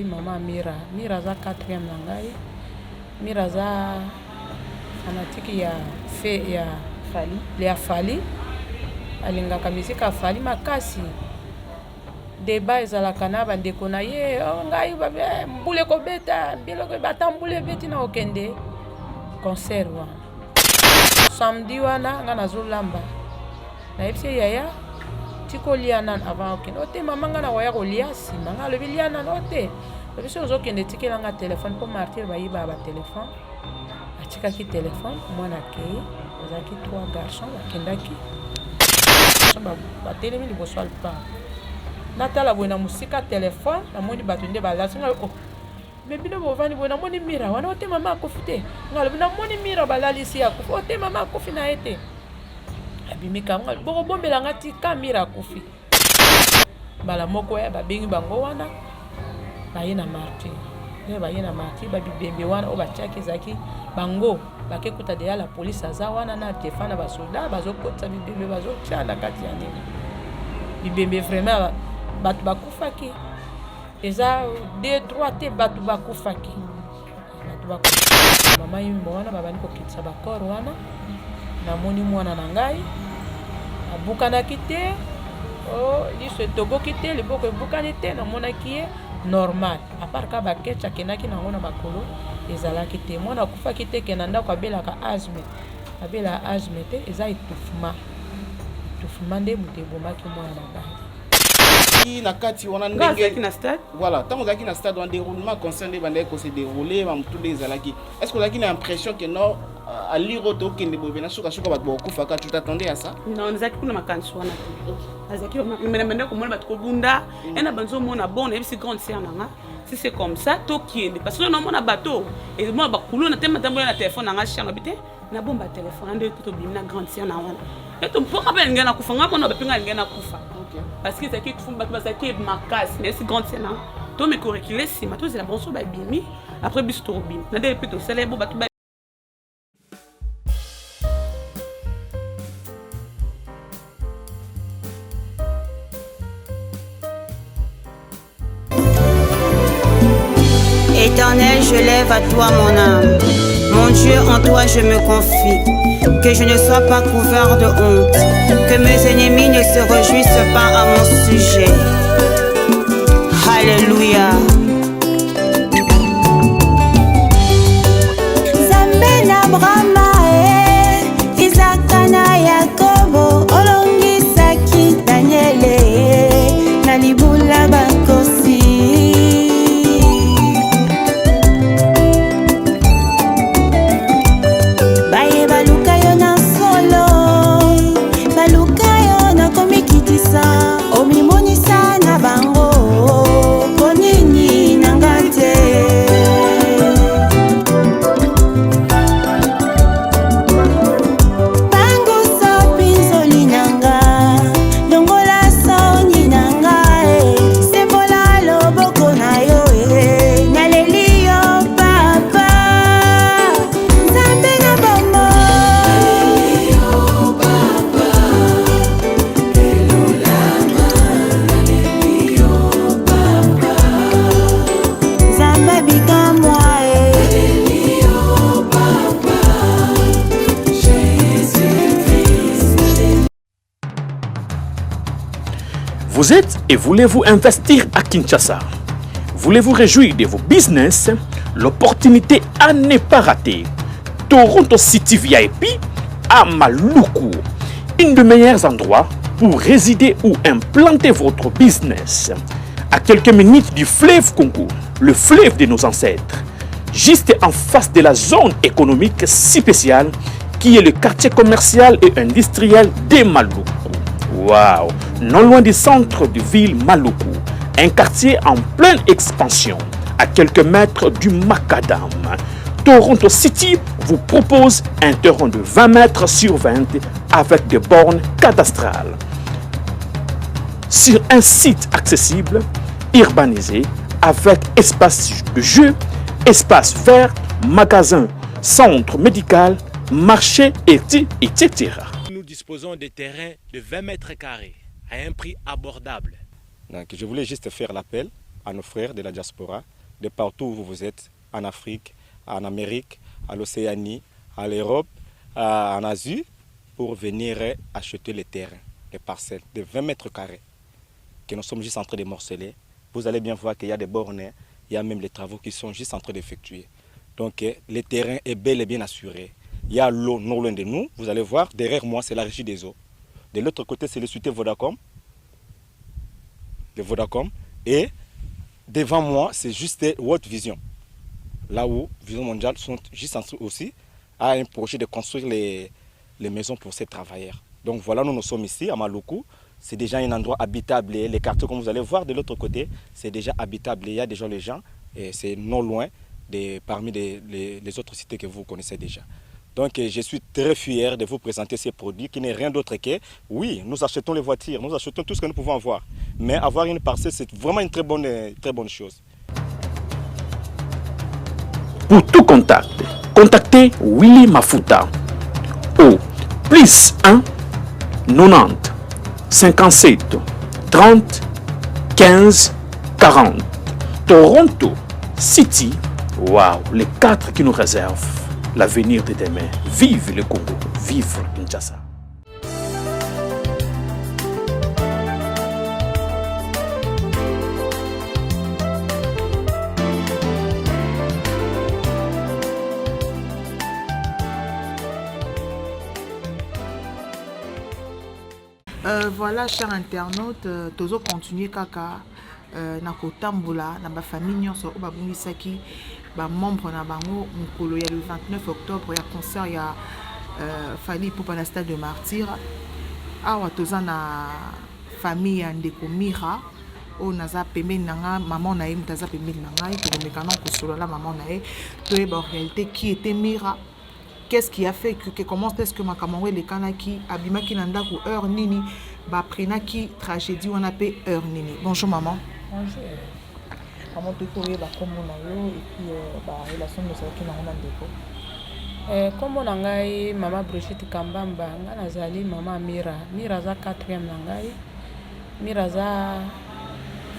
Maman Mira, Mira aza quatrième na ngai. Mira aza fanatique ya fe ya Fally. Ya Fally. Alingaka musique ya Fally makasi. Debat ezalaka na bandeko na ye, oh, ngai eh, mbula ekobeta, mbila ata mbula ebeti na okende concert wana. Samedi wana ngai nazolamba. Nayebisi ye yaya tika olia nanu avant okende. Ote mama ngai nakoya kolia nsima. Ngai alobi lia nanu ote. Alobi soki ozokende tikela ngai telefone mpo martyr bayibaka ba telefone. Atikaki telefone mwana akei. Bazalaki trois garçons bakendaki. Batelemi liboso ya lopango. Natala boye na mosika telefone namoni bato nde balati ngai oh. Mais bino bovandi boye namoni mira wana ote mama akufi te nga alobi namoni mira balalisi ye akufi ote mama akufi na ye te abimi kango bokobombela nga tika mira akufi mbala moko ya babengi bango wana baye na martyr nde baye na martyr babibembe wana oyo batiaki ezalaki bango bakekuta deya la police aza wana na defa na basoda bazokotisa bibembe bazotia na kati ya nini bibembe vraiment bato bakufaki Eza 2 3 te batu bakufaki. Batu bakufaki. Mama Yimbo wana babandi kokitisa ba corps wana. Namoni mwana na ngai abukanaki te, oh, liso etoboki te, liboko ebukani te, namonaki ye normal. A part ka ba ketch akendaki nango na makolo ezalaki te. Mwana akufaki te ke na ndako abelaka asthme. Abelaka asthme te, eza etouffement. Etouffement nde moto ebomaki mwana na ngai. Na kati wana ndenge na stade voilà ntango ozalaki na stade wana déroulement concert nde ebandaki ko se dérouler bamotu nde ezalaki est ce que ozalaki na impression que non euh, alire oyo tokende boye pena sukasuka bato bakokufaka tu t'attendais à ça non nazalaki kuna makanisi wana te nazalaki banda komona bato kobunda mm. ena banzo omona bon nayebisi grande sœur na nga si c'est comme ça tokende parce que naomona bato emona bakuluna te matambola na telefone na nga cher nabi te nabomba telefone nde tobimi na grande sœur na wana eto mpoka mpe alingai nakufa ngai mona bape ngai alingai nakufa parce que ezalaki bato bazalaki makasi nayesi grande sœur na tomeka orekile nsima tozela bango so babimi après biso tokobima na ndenge mpe tosala bo bato. Éternel, je lève à toi mon âme. Mon Dieu, en toi je me confie. Que je ne sois pas couvert de honte. Que mes ennemis ne se réjouissent pas à mon sujet. Alléluia. Nzambe na Abrahama, eh, Isaka na Yakobo, olongisaki Daniele eh, na libula bakosi. Baye baluka yo na solo, baluka yo na komikitisa, omimonisa na bango mpo nini na nga te. Pangusa mpinzoli na nga, longola soni na nga, eh. Sembola loboko na yo, eh. Naleli yo papa, Nzambe na bomoi. Nzambe bikamwa, eh. Vous êtes et voulez-vous investir à Kinshasa? Voulez-vous réjouir de vos business? L'opportunité à ne pas rater. Toronto City VIP à Maluku. Une des meilleurs endroits pour résider ou implanter votre business. À quelques minutes du fleuve Congo, le fleuve de nos ancêtres. Juste en face de la zone économique si spéciale qui est le quartier commercial et industriel de Maluku. Waouh! Non loin du centre de ville Maluku, un quartier en pleine expansion, à quelques mètres du Macadam. Toronto City vous propose un terrain de 20 mètres sur 20 avec des bornes cadastrales. Sur un site accessible, urbanisé, avec espace de jeu, espace vert, magasin, centre médical, marché, etc. Nous disposons de terrains de 20 mètres carrés à un prix abordable. Donc, je voulais juste faire l'appel à nos frères de la diaspora, de partout où vous êtes, en Afrique, en Amérique, à l'Océanie, à l'Europe, en Asie, pour venir acheter les terrains, les parcelles de 20 mètres carrés que nous sommes juste en train de morceler. Vous allez bien voir qu'il y a des bornes, il y a même les travaux qui sont juste en train d'effectuer. Donc le terrain est bel et bien assuré. Il y a l'eau non loin de nous. Vous allez voir, derrière moi, c'est la régie des eaux. De l'autre côté, c'est le cité Vodacom. Le Vodacom. Et devant moi, c'est juste World Vision. Là où Vision Mondiale sont juste en dessous aussi à un projet de construire les, les maisons pour ces travailleurs. Donc voilà, nous nous sommes ici à Maluku. C'est déjà un endroit habitable. Les quartiers, comme vous allez voir de l'autre côté, c'est déjà habitable. Il y a déjà les gens et c'est non loin de, parmi les, les, les autres cités que vous connaissez déjà. Donc je suis très fier de vous présenter ces produits qui n'est rien d'autre que, oui, nous achetons les voitures, nous achetons tout ce que nous pouvons avoir. Mais avoir une parcelle, c'est vraiment une très bonne, très bonne chose. Pour tout contact, contactez Willy Mafuta au plus 1 90 57 30 15 40. Toronto City, waouh, les quatre qui nous réservent l'avenir de demain. Vive le Congo, vive Kinshasa. Euh, voilà cher internaute euh, tozo continuer kaka euh, na kotambola na bafamille nyonso oyo babungisaki bamembre na bango mokolo ya le 29 octobre ya concert ya euh, Fally Ipupa na stade de martyr. Awa toza na famille ya ndeko Mira oyo naza pembeni na nga, mama na ye moto aza pembeni na ngai. Tokomeka na kosolola mama na ye, toyeba en réalité qui était Mira, qu'est-ce qui a fait que, que comment est-ce que makambo yango elekanaki, abimaki na ndako heure nini, baprenaki tragédie wana mpe heure nini. Bonjour maman. Bonjour. Maman, toki koyeba nkombo na yo et puis euh, barelation nini ozalaki nango na ndeko? Nkombo na ngai mama Brigitte Kambamba. Ngai nazali mama Mira. Mira aza quatrième na ngai. Mira aza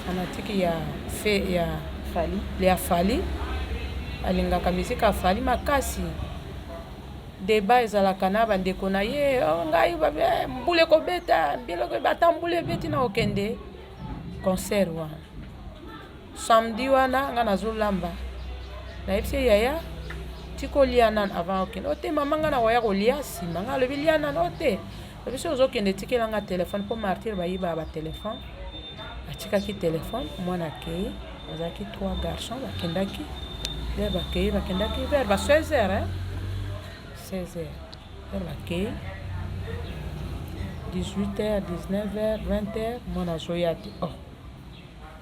fanatique ya fe ya Fally. Ya Fally, alingaka miziki ya Fally makasi. Débat ezalaka na bandeko na ye: oh, ngai mbula ekobeta, ata mbula ebeti na kokende concert wana samedi wana. Ngai nazolamba, nayebisi ye: yaya, tika olia nanu avant okende. O te mama, ngai nakoya kolia nsima. Ngai alobi lia nanu. O te, alobi soki ozokende, tikelanga telefone mpo martyr bayibaka batelefone. Atikaki telefone, mwana akei. Bazalaki trois garçons, bakendaki vers, bakei, bakendaki vers ba 16 heures, hein? 16 heures vers bakei, 18 heures, 19 heures, 20 heures, mwana azoya te. Oh,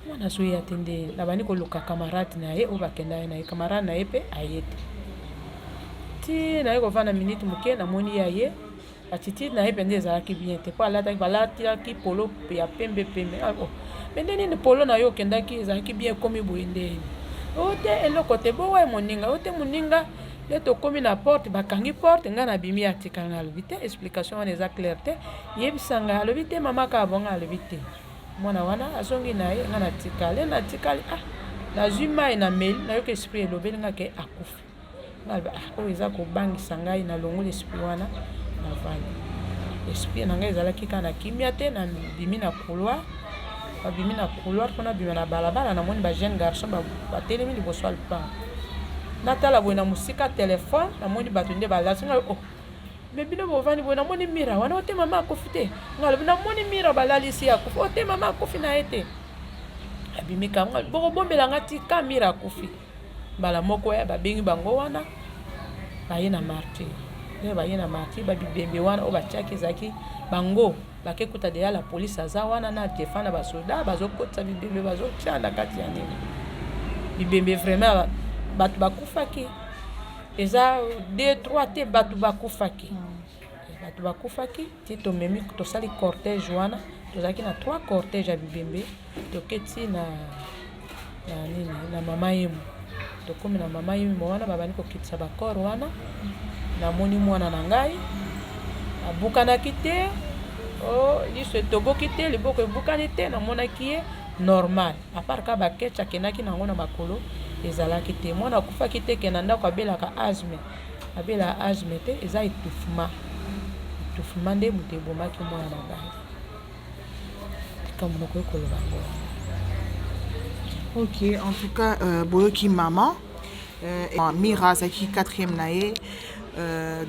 mwana azoya te nde nabandi koluka camarade na ye oyo bakenda ye na ye. Camarade na ye mpe aye te. Ti naye kovanda minute moke, namoni ya ye, attitude na ye mpenza ezalaki bien te mpo alataki, balataki polo ya pembe pembe. Oh, me nde nini, polo na yo okendaki ezalaki bien, ekomi boye ndeni? O te, eloko te, bowa ye moninga. O te, moninga nde tokómi na porte, bakangi porte, ngai nabimi, atikala. Ngai alobi te, explication wana eza claire te, yebisa ngai. Alobi te mama, kaka bongo. Alobi te, mwana wana azongi na ye, ngai natikali, natikali. Ah, nazwi mai na meli, nayoki esprit elobeli ngai ke akufi. Ngai alobi: ah, oyo eza kobangisa ngai. Nalongoli esprit wana, navandi. Esprit na ngai ezalaki kaka na kimia te. Nabimi na couloir, babimi na couloir mpona bima na balabala, namoni bajeune garçon batelemi liboso ya lupango. Natala boye na mosika telefone, namoni bato nde balati. Ngai: oh, me bino bovandi boye, namoni Mira wana. O te mama, akufi te. Ngai alobi namoni Mira balalisi, akufi. O te mama, akufi na ye te, abimi kango. Bokobombelanga tika Mira akufi. Mbala moko ya babengi bango wana, baye na martyr. Nde baye na martyr, babibembe wana oyo batiaki ezalaki bango bakekuta deya. La police aza wana na defa na basoda, bazokotisa bibembe, bazotia na kati ya nini bibembe. Vraiment bato bakufaki eza 2 3 te, bato bakufaki, bato bakufaki ti tomemi, tosali cortège wana. Tozalaki na trois cortège ya bibembe. Toketi na nini, na mama Yemo. Tokómi na mama Yemo wana, babandi kokitisa bacorps wana. Namoni mwana na ngai, abukanaki te, o liso etoboki te, liboko ebukani te. Namonaki ye. Normal à part kaka ba ketch akendaki na yango na makolo ezalaki te. Mwana akufaki te ke na ndako abelaka asthme, abelaka asthme te eza etouffement. Etouffement nde moto ebomaki mwana na ngai. Likambo nakoki koloba yango wana. Ok, en tout cas, boyoki maman Mira azalaki quatrième na ye.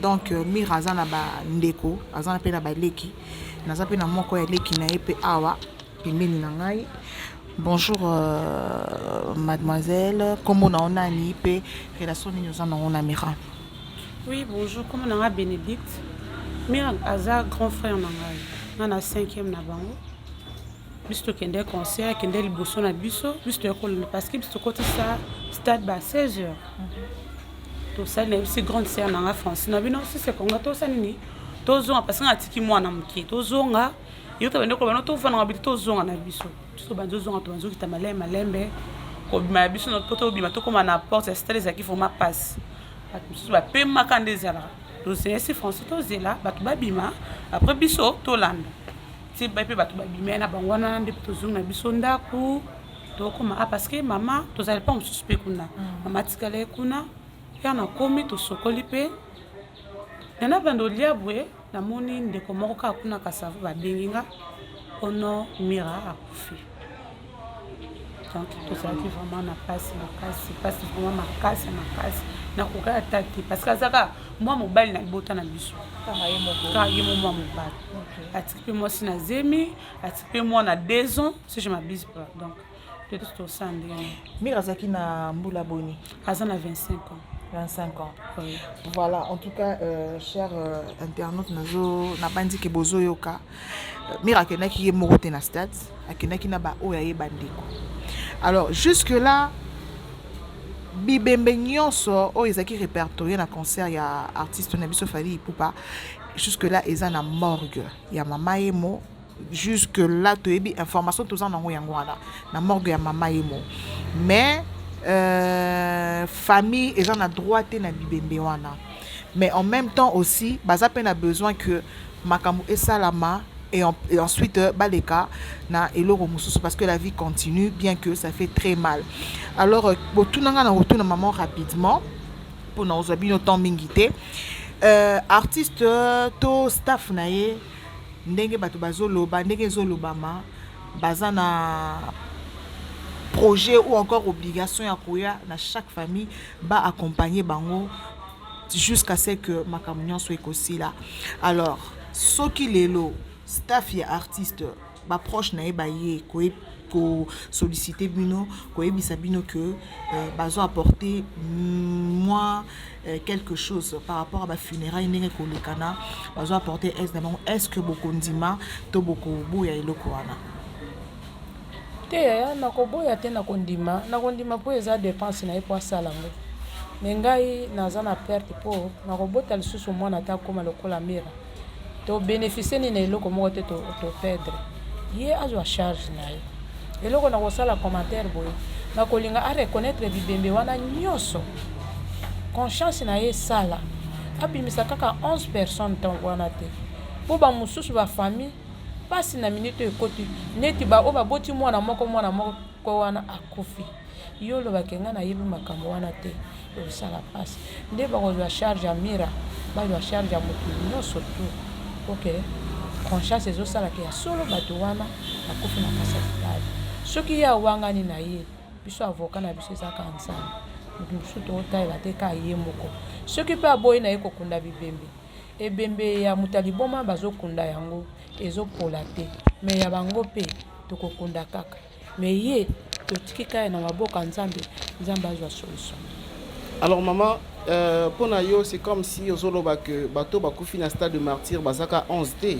Donc Mira aza na ba ndeko, aza mpe na baleki, naza mpe na moko ya leki na ye mpe awa pembeni na ngai. Bonjour mademoiselle, kombo na yo nani mpe relation nini oza nango na Mira? Oui, bonjour, kombo na nga Bénédicte. Mira aza grand frère na ngai, nga na cinquième na bango. Biso tokende concert, akende liboso na biso, biso toya kolanda parce que biso tokotisa stade ba 16 heures. Tosali na biso grande sœur na nga Francine, na bino si c'est konga tosali nini? Tozonga parce que nga atiki mwana moke, tozonga. Yo to bande koloba no tovanda na biso, tozonga na biso. Biso tobandi ozonga, tobandi okita malembe malembe kobima ya biso po tobima tokóma na porte ya stade ezalaki vraiment mpasi. Bato mosusu bapemaka nde ezalaka. Tozela si français tozela bato babima, après biso tolanda. Ti mpe bato babima na bango wana nde tozongi na biso ndako tokóma ah, parce que mama tozali mpa mosusu mpe kuna, mama atikala ye kuna ya nakomi tosokoli mpe nana bando olia boye. Namoni ndeko moko kaka kuna Kasavu babengi nga ono Mira akufi. Donc tozalaki vraiment na pasi makasi, pasi vraiment makasi makasi, nakoka ata te parce que azaka mwa mobali na libota na biso, kaka ye mo mwa mobali, atiki mpe mwasi na zemi, atiki mpe mwana 2 ans si je m'abuse pas. Donc peut-être tosala ndenge. Mira azalaki na mbula boni? Aza na 25 ans. 25 ans. Oui. Voilà, en tout cas, cher internaute, nazo nabandi ke bozoyoka. Mira akendaki ye moko te na stade, akendaki na ba oyo ayeba ndeko. Alors, jusque là, bibembe nyonso oyo ezalaki répertorié na concert ya artiste na biso Fally Ipupa, jusque là eza na morgue ya Mama Yemo. Jusque là toyebi information toza nango yango wana na morgue ya Mama Yemo. Mais famille eza na droit te na bibembe wana, mais en même temps aussi baza pe na besoin que makambo esalama et ensuite baleka na eloko mosusu parce que la vie continue, bien que ça fait très mal. Alors botunanga na kotuna maman rapidement mpona kozwa bino temps mingi te. Artiste to staff na ye, ndenge bato bazoloba, ndenge ezolobama, baza na projet ou encore obligation ya koya na chaque famille ba accompagner bango jusqu'à ce que makambo nyonso ekosila. Alors soki lelo staff ya artiste, baproche na ye, baye kosollicite bino, koyebisa bino que bazo apporter moi quelque chose par rapport à bafunérailles, ndenge kolekana, bazo apporter aide na bango, est ce que bokondima to bokoboya eloko wana? Te yaya, nakoboya te, nakondima, nakondima mpo eza dépense na ye mpo asala yango. Me ngai naza na perte mpo nakobota lisusu mwana ata akóma lokola Mira, tobénéficie nini na eloko moko te, toperdre. Ye azwa charge na ye. Eloko na kosala commentaire boye, nakolinga areconnaître bibembe wana nyonso, conscience na ye esala, abimisa kaka 11 personnes ntango wana te, mpo bamosusu bafamille mpasi na minute oyo ekoti neti baoyo baboti mwana moko, mwana moko wana akufi. Yo olobaki ngai nayebi makambo wana te, ekosala mpasi. Nde bakozwa charge ya Mira, bazwa charge ya motu nyonso tu. Ok, conscience ezosalaka ya solo, bato wana bakufi na kati ya hôpital. Soki ye awangani na ye, biso avocat na biso eza kaka Nzambe, moto mosusu tokotalela te, kaka ye moko. Soki mpe aboyi na ye kokunda bibembe, ebembe ya moto ya liboma bazokunda yango ezopola te, me ya bango mpe tokokunda kaka. Me ye totiki kaka na maboko ya Nzambe, Nzambe azwa solution. Alors maman, mpona yo, c'est comme si ozoloba que bato bakufi na stade de Martyr bazaka 11 te?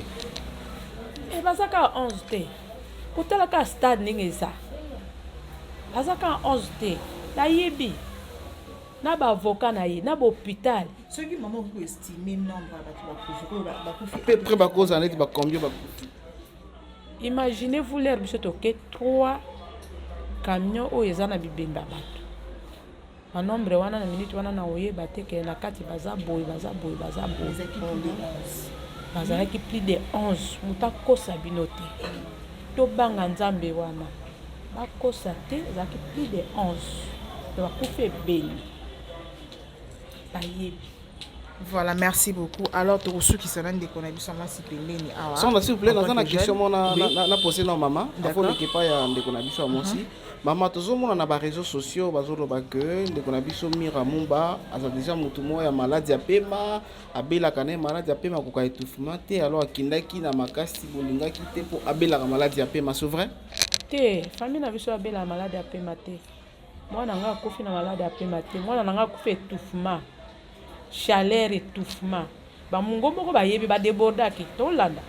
E, baza kaka 11 te. Kotala kaka stade ndenge eza, baza kaka 11 te. Nayebi na baavocat na ye na bahôpital. Soki mama okoki koestime nombre ya bato bakufi oyo bakufi? Peu près bakozala neti bacombien bakufi? Imaginez vous l'heure biso toke, 3 camion oyo eza na bibembe ya bato, banombre wana na minute wana na oyeba te ke na kati baza boye, baza boye, baza boye. Ezalaki plus de 11. Bazalaki plus de 11. Moto akosa bino te, tobanga Nzambe wana. Bakosa te, ezalaki plus de 11, bakufi ebele, bayebi. Voilà, merci beaucoup. Alors tokosukisa na ndeko na biso mwasi pembeni awa. Sandra, s'il vous plaît, naza na question mo na pose na mama afoleka epai ya ndeko na biso ya mwasi. Mama, tozomona na baréseaux sociaux bazoloba ke ndeko na biso Mira Mumba aza déjà motu moko ya maladi ya pema, abelaka na ye maladi ya pema, akoka étouffement te. Alors akendaki na makasi, bolingaki te mpo abelaka maladi ya pema, c'est vrai? Te, famille na biso abelaka maladi ya pema te. Mwana nga akufi na maladi ya pema te. Mwana na nga akufi étouffement, chaleur, étouffement. Bamungo moko bayebi, badébordaki, tolanda,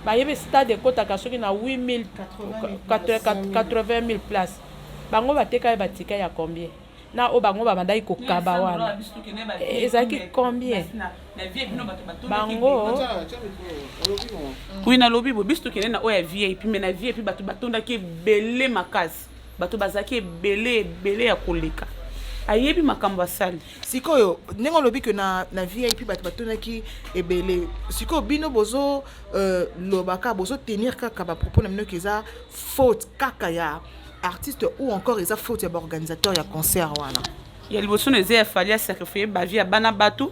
bayebi stade ekɔtaka soki na 8000, 80 000 place. Bango bateka ye batika ya combien na oyo bango babandaki kokaba wana ezalaki combien bango? Oui, nalobi boye, biso tokende na oyo ya VIP, mais na VIP bato batondaki ebele makasi, bato bazalaki ebele ebele ya koleka. Ayebi makambo asali. Sikoyo ndenge olobi ke na VIP bato batondaki ebele, sikoyo bino bozo lobaka, bozotenir kaka bapropos na bino ke eza faute kaka ya artiste ou encore eza faute ya baorganisateur ya concert wana? Ya liboso na eza ya Fally, asacrifie bavie ya bana bato.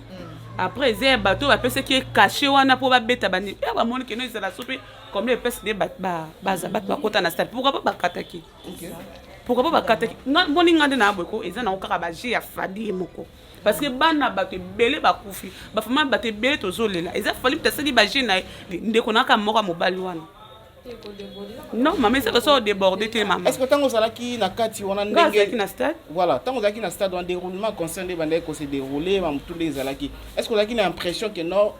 Après eza ya bato bapesaki ye cachet wana mpo babeta bani ya bamoni keno ezala so mpe combien epesi nde baza bato bakota na stade. Pourquoi pa bakataki? Pourquoi pa bakataki? Moni nga nde na boye ko eza nango kaka baje ya Fally ye moko, parce que bana bato ebele bakufi, bafama bato ebele tozolela. Eza Fally moto asali baje na ye. Ndeko na kaka moko ya mobali wana, non mama, ezaka so odéborde te, mama. Est ce que ntango ozalaki na kati wana, ndenge na stade? Voilà, ntango ozalaki na stade wana, déroulement concert nde bandaki kose déroule, bamotu nde ezalaki, est ce que ozalaki na impression que non,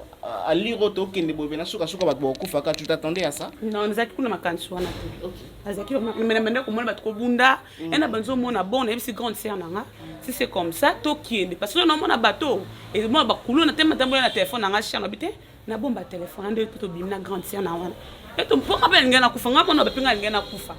alire oyo tokende boye pena sukasuka bato bakokufaka? Tu t'attendais à ça? Non, nazalaki kuna makanisi wana te. Azalaki na banda komona bato kobunda e na banzi omona. Bon, nayebisi grande sœur na nga, si c'est comme ça, tokende, parce que naomona bato emona bakuluna te. Matambola na telefone na nga cher, nabi te, nabomba telefone nde mpe tobimi na grande sœur na wana. Mpoka mpe alingai nakufa, nga mona bape nga alingai nakufa,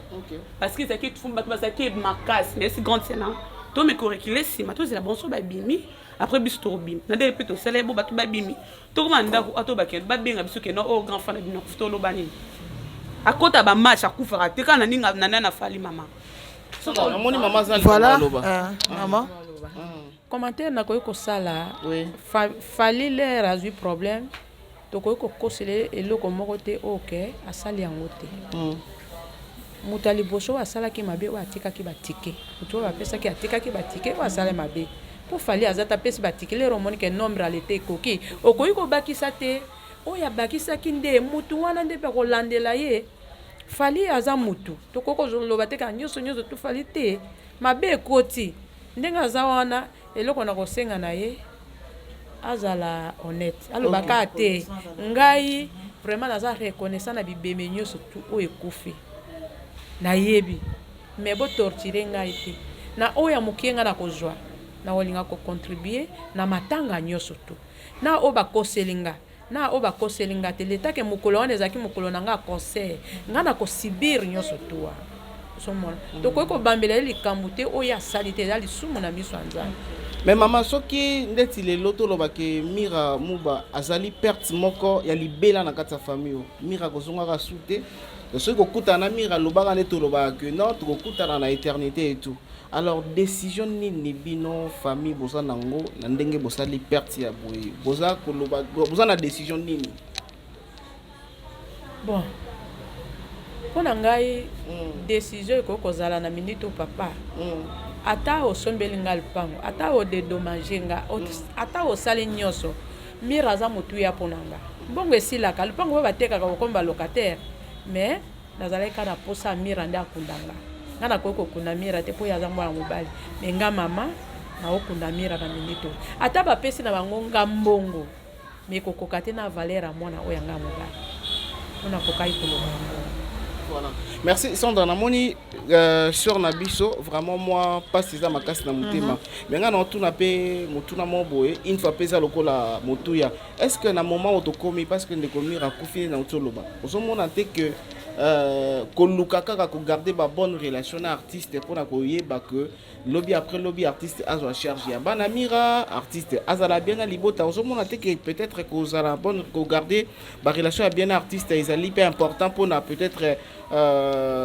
parce que ezalaki bato bazalaki makasi. Nayebisi grande sœur na nga, tomeka orekile nsima, tozela bonso babimi, après biso tokobima na ndenge mpe tosala bo bato babimi, tokoma ndako ato bakende babenga biso kende oyo grand frère na bino akufi. Toloba nini? Akota bamatch, akufaka te kaka na ninga na nani? Afali mama. Namoni mama aza. Voilà, mama. Commentaire nakoki kosala, Fally lere azwi problème, tokoki kokosela eloko moko te oyo ke asali yango te. Moto ya liboso oyo asalaki mabe, oyo atikaki batike, moto oyo bapesaki atikaki batike, oyo asali mabe, mpo Fally aza te, apesi batike lero, omoni ke nombre alete ekoki, okoki kobakisa te. Oyo abakisaki nde mutu wana nde mpe akolandela ye. Fally aza mutu, tokoki koloba te kaka nyonso nyonso tu Fally te. Mabe ekoti ndenge aza wana. Eloko na kosenga na ye, azala honnête, aloba kaka te: ngai vraiment naza reconnaissant na bibembe nyonso tu oyo ekufi, nayebi, mais botortire ngai te na oyo ya mokie. Ngai na kozwa na kolinga kocontribue na matanga nyonso tu, na oyo bakoseli nga, na oyo bakoseli nga te. Letake mokolo wana ezalaki mokolo na nga ya concert, nga na kosibir nyonso tu wana. Ozomona, tokoki kobambela ye likambo te oyo asali te, eza lisumu na miso ya Nzambe. Mais mama, soki ndeti lelo tolobake Mira Muba azali perte moko ya libela na kati ya famille oyo, Mira kozongaka su te, soki kokutana na Mira, alobaka nde tolobaka ke non, tokokutana na éternité et tout. Alors décision nini bino famille boza nango na ndenge bosali perte ya boye? Boza koloba, boza na décision nini? Bon, mpo na ngai, décision ekoki kozala na minute oyo, papa, ata osombeli nga lupango, ata odédommage nga, ata osali nyonso, Mira aza motuya mpo na nga. Mbongo esilaka, lupango oyo batekaka kokomi balocataire, mais nazalaki kaka na posa ya Mira nde akunda nga. Nga nakoki kokunda Mira te mpo ye aza mwana mobali, mais nga mama naokunda Mira na minute oyo. Ata bapesi na bango nga mbongo, mais ekokoka te na valeur ya mwana oyo ya nga mobali, mpo nakokaki koloba yango. Voilà. Merci Sandra, namoni sur na biso vraiment moi pasi eza makasi na motema. Mais nga na otuna pe motuna mo boye, une fois pesa lokola motuya. Est-ce que na moment où tokomi, parce que ndeko Mira akufi na otoloba, ozomona te que Koluka kaka kogarder babonne relation na artiste mpona koyeba que lobi après lobi artiste azwa charge ya bana Mira, artiste azala bien na libota. Ozomona te ke peut-être kozala bonne, kogarder barelation ya bien na artiste ezali mpe important mpona peut-être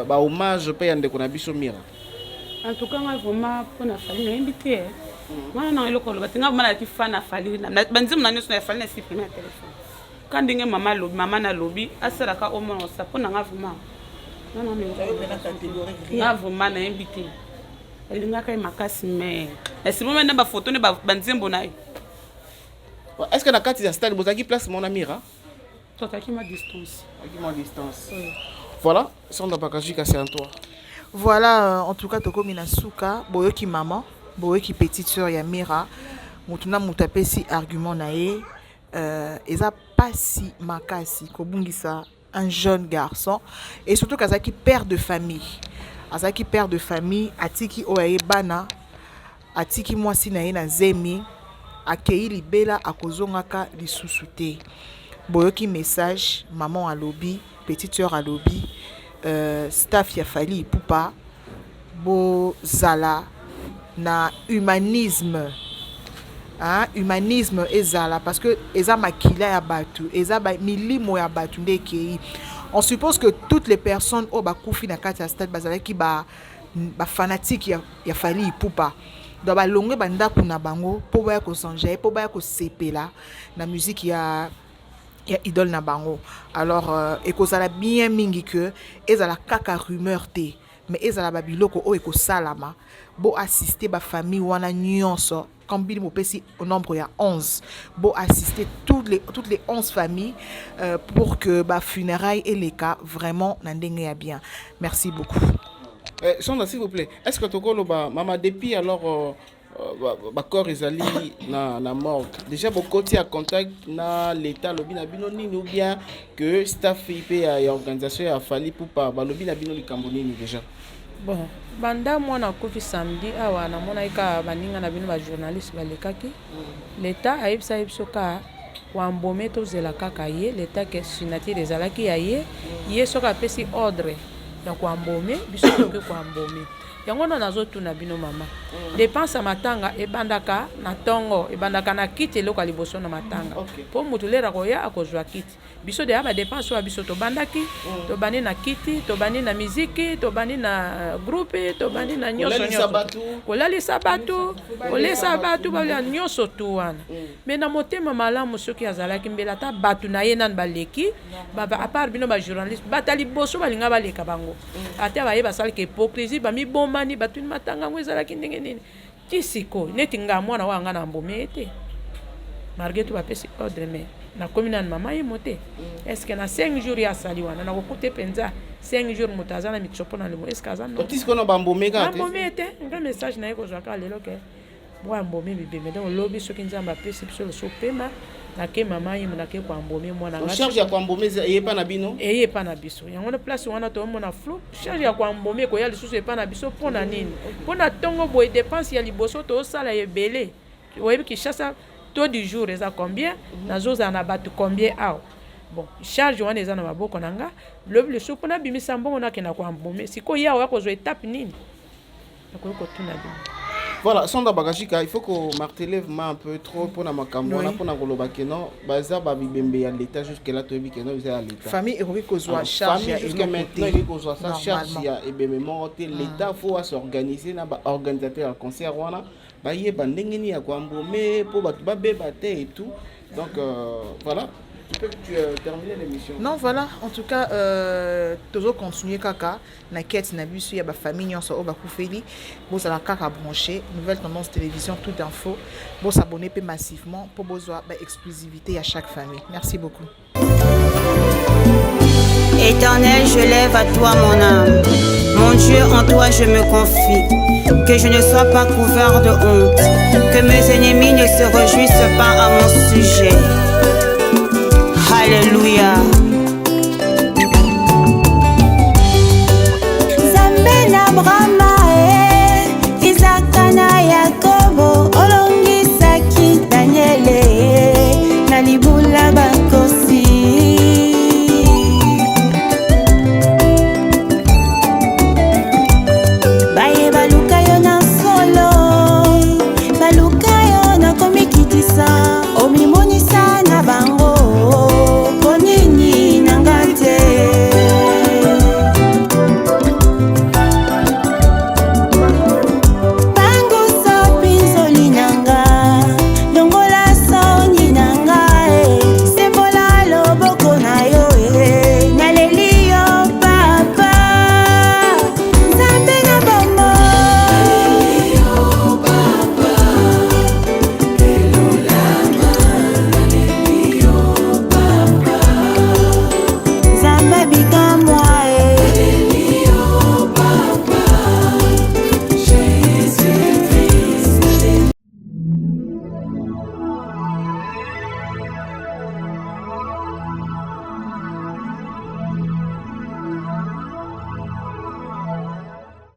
bahommage mpe ya ndeko na biso Mira? En tout cas, ngai vraiment, mpona Fally, nayebi te. Wana na eloko oloba te. Ngai vraiment nalaki fan na Fally, banzembo na nyonso ya Fally na supprime ya telefone. Ka ndenge mama alobi, mama nalobi asalaka omona osa mpo na nga vraiment, nga vraiment nayebi te. Alingaka ye makasi, mais na supprime na bafoto ne banzembo na ye. Est ce que na kati ya stade bozalaki place mona Mira? Tozalaki ma distance. Azalaki mwa distance. Voilà, Sandra Bakajika, c'est à toi. Voilà, en tout cas tokomi na suka. Boyoki mama, boyoki petite sœur ya Mira. Motu na moto apesi argument na ye. Eza pasi makasi kobungisa un jeune garçon, et surtout kazalaki père de famille. Azalaki père de famille, atiki oyo aye bana, atiki mwasi na ye na zemi, akei libela, akozongaka lisusu te. Boyoki message maman alobi, petite sœur alobi. Staff ya Fally Ipupa, bozala na humanisme, hein? Humanisme ezala, parce que eza makila ya bato, eza milimo ya bato nde ekei. On suppose que toutes les personnes oyo bakufi na kati ya stade bazalaki bafanatique ya Fally Ipupa. Donc balongwe bandako na bango mpo baya kosange, mpo baya kosepela na musique ya idole na bango. Alors ekozala bien mingi que ezala kaka rumeur te, mais ezala babiloko oyo ekosalama. Boassiste bafamille wana nyonso. Comme bino bopesi au nombre ya 11, boassister toutes les 11 familles pour que bafunérailles eleka vraiment na ndenge ya bien. Merci beaucoup. Sandra, s'il vous plaît, est-ce que tokoloba mama, depuis alors bacorps ezali na morgue déjà, bokoti ya contact na l'état, alobi na bino nini, ou bien que staff mpe ya organisation ya Fally Ipupa balobi na bino likambo nini déjà? Bon, banda mwana akufi samedi awa, namonaki kaka baninga na bino bajournaliste balekaki. Leta ayebisaki biso kaka koembaumer, tozela kaka ye leta, ke signature ezalaki ya ye. Ye soki apesi ordre ya koembaumer, biso tokoki koembaumer yango. Wana nazotuna bino mama, dépense ya matanga ebandaka na ntongo, ebandaka na kiti, eloko ya liboso na matanga, mpo motu lere akoya akozwa kiti. Biso deya badépense oyo biso tobandaki, tobandi na kiti, tobandi na miziki, tobandi na groupe, tobandi na nyonso. Kolalisa nyonso. Bato. Kolalisa bato, kolesa bato, balia nyonso tu wana. Me na motema malamu, soki azalaki mbela ata bato na ye nani baleki, à part bino bajournaliste, bato liboso balinga baleka bango, ata baye basalaka hypocrisie, bamibomani, batuni matanga yango ezalaki ndenge nini. Ti sikoyo, neti nga mwana oyo anga na mbomi ye te, malgré tout bapesi ordre, mais nakomi nanu mama ye mo te. Est ce que na 5 jours ye asali wana, nakokuta mpenza 5 jours moto aza na mitsopo na limo, est ce que aza? Ti sikoyo bambome kaka te? Bambomi ye te. Nga message na ye kozwa kaka lelo ke bwa mbomi bibembe. Donc lobi, soki Nzambe apesi biso loso pema, nake mama ye mo, nake koembaumer mwana nga. Charge ya koembaumer eye epa na bino? Eye epa na biso. Yango na place wana toomona flou. Charge ya koembaumer ekoya lisusu epa na biso mpo na nini? Mpo na ntongo boye, dépense ya liboso toosala ebele. Oyebi Kinshasa, taux du jour eza combien? Nazozala na bato combien awa? Bon, charge wana eza na maboko na nga. Lobi lisusu mpo nabimisa mbongo, nakenda koembaumer. Sikoyo yawa kozwa étape nini? Nakoki kotuna bino. Voilà, Sandra Bakajika, il faut qu'on martèle vraiment un peu trop pour na makambo wana, pour na koloba que non, baza ba bibembe ya l'état. Jusque là toyebi que non, eza ya l'état. Famille ekoki kozwa charge ya jusque maintenant ekoki kozwa sa charge ya ebembe moko te. L'état faut s'organiser na ba organisateur ya concert wana, bayeba ndenge nini ya koembaumer mpo bato babeba te et tout. Donc voilà, tu peux terminer l'émission. Non, voilà, en tout cas tozo continuer kaka na quête na biso ya bafamille nyonso oyo bakufeli. Bozala kaka branché Nouvelle Tendance Télévision, toute info. Bosabonner mpe massivement mpo bozwa baexclusivité ya chaque famille. Merci beaucoup. Éternel, je lève à toi mon âme. Mon Dieu, en toi je me confie. Que je ne sois pas couvert de honte. Que mes ennemis ne se réjouissent pas à mon sujet. Alléluia.